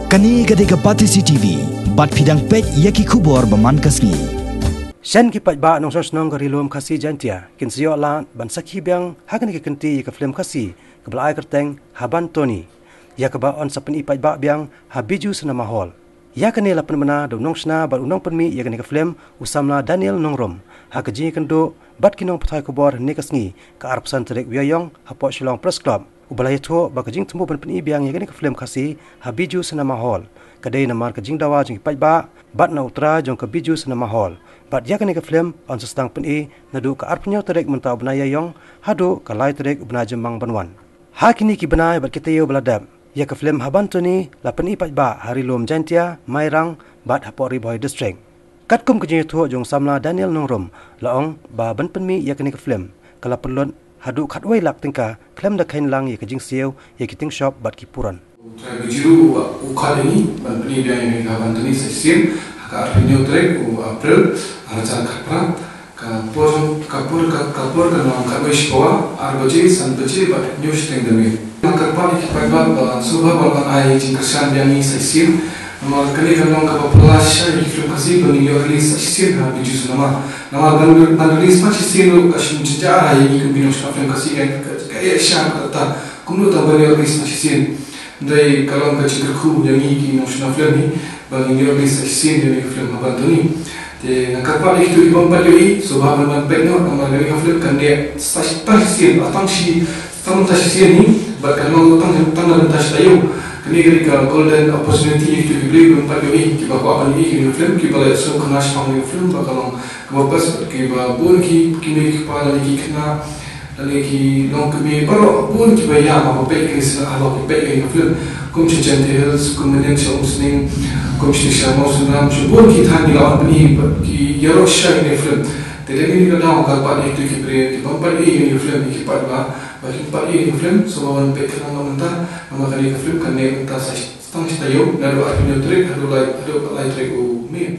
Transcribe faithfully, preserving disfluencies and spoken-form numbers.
Kane ka dei ka Batesi T V, bad phi dang peit ïa ki khubor ba man ka sngi. Shen ki paidbah nongshong shnong ka Ri Lum Khasi Jaintia kin sa ïoh lad ban sakhi biang ha kane ka kynti ïa ka film Khasi kaba la ai kyrteng Haban Tony, ïa kaba yn sa pyni paidbah biang ha Bijou Cinema Hall. Ïa kane la pynbna da u nongshna bad u nongpynmih ïa kane ka film, u samla Daniel Nongrum, ha ka jingïakynduh bad ki nongpathai khubor ha kane ka sngi, ka arphew san tarik u Ïaïong, hapoh Shillong Press Club. Uba la ïathuh ba ka jingthmu ban pyni biang ïa kane ka film Khasi ha Bijou Cinema Hall ka dei namar ka jingdawa jong ki paidbah bad na u trai jong ka Bijou Cinema Hall. Bad ïa kane ka film yn sa sdang pyni naduh ka arphew hynñiew tarik mynta u bnai Ïaïong haduh ka lai tarik u bnai Jymmang ban wan. Ha kine ki bnai bad ki taïew ba la dep, ïa ka film Haban Tony la pyni paidbah ha Ri Lum Jaintia, Mairang bad hapoh Ri Bhoi District. Katkum ka jingïathuh jong u samla Daniel Nongrum, la ong ba ban pynmih ïa kane ka film ka la pynlut haduh khatwei lak tyngka khlem da kheiñ lang ïa ka jingsiew ïa ki tyngshop bad ki puron. U trai Bijou u khot ïa ngi ban pyni biang ïa kane ka Haban Tony sa shisien ha ka arphew hynñiew tarik u April, ar hajar khatphra. Ka por, ka por, ka, ka por kan long khatwei shiphew ar baje, san baje bad hynñiew shiteng da miet. Nga kyrpad ïa ki paidbah ba sngewbha ban ai jingkyrshan biang ïa ngi sa shisien. Namar kane kan long kaba phylla shisha ïa ki film Khasi ba ngin ïoh release sa shisien ha Bijou Cinema. Namar ban, ban release pat shisien ruh ka shu jynjar ïa ngi kum ki nongshna film Khasi, ka, ka, ka eh shisha kata kumno tang ban ïoh release pat shisien. Dei ka long ka jingkyrkhu ïa ngi ki nongshna film hi ba ngin ïoh release sa shisien ïa kane ka film Haban Tony. Te nga kyrpad ïa kito ki bym pat ïohi, sngewbha ban wan peit noh namar kane ka film kan neh sa tang shisien, tang shi, tang mynta shisien hi, bad kan long tang, tang na bynta shi taïew. Kane ka dei ka golden opportunity ïa kito ki briew bym pat ïohi, kiba kwah ban ïohi ïa kane ka film, kiba la ïohsngew khynnah shaphang kane ka film ba ka long kaba best, bad kiba bun ki, ki mei ki pa lane ki khynnah lane ki longkmie baroh bun kiba ïam haba peit kine ki sien, haba ki peit kine ki film. Kum sha Jaintia Hills, kum mynnin sha Umsning, kum sha, sha Mawsynram, sha bun ki thaiñ ki la wan pyni, ki ïaroh shisha ïa kine ki film. Te da kane ka daw nga kyrpad ïa kito ki briew ki bym pat ïohi ïa kine ki film, ïa ki paidbah ba kim pat ïohi ïa kine ki film, sngewbha wan peit khnang na mynta, namar kane ka film kan neh mynta sa tang shi taïew, naduh arphew hynñiew tarik haduh lai, haduh lai tarik u May.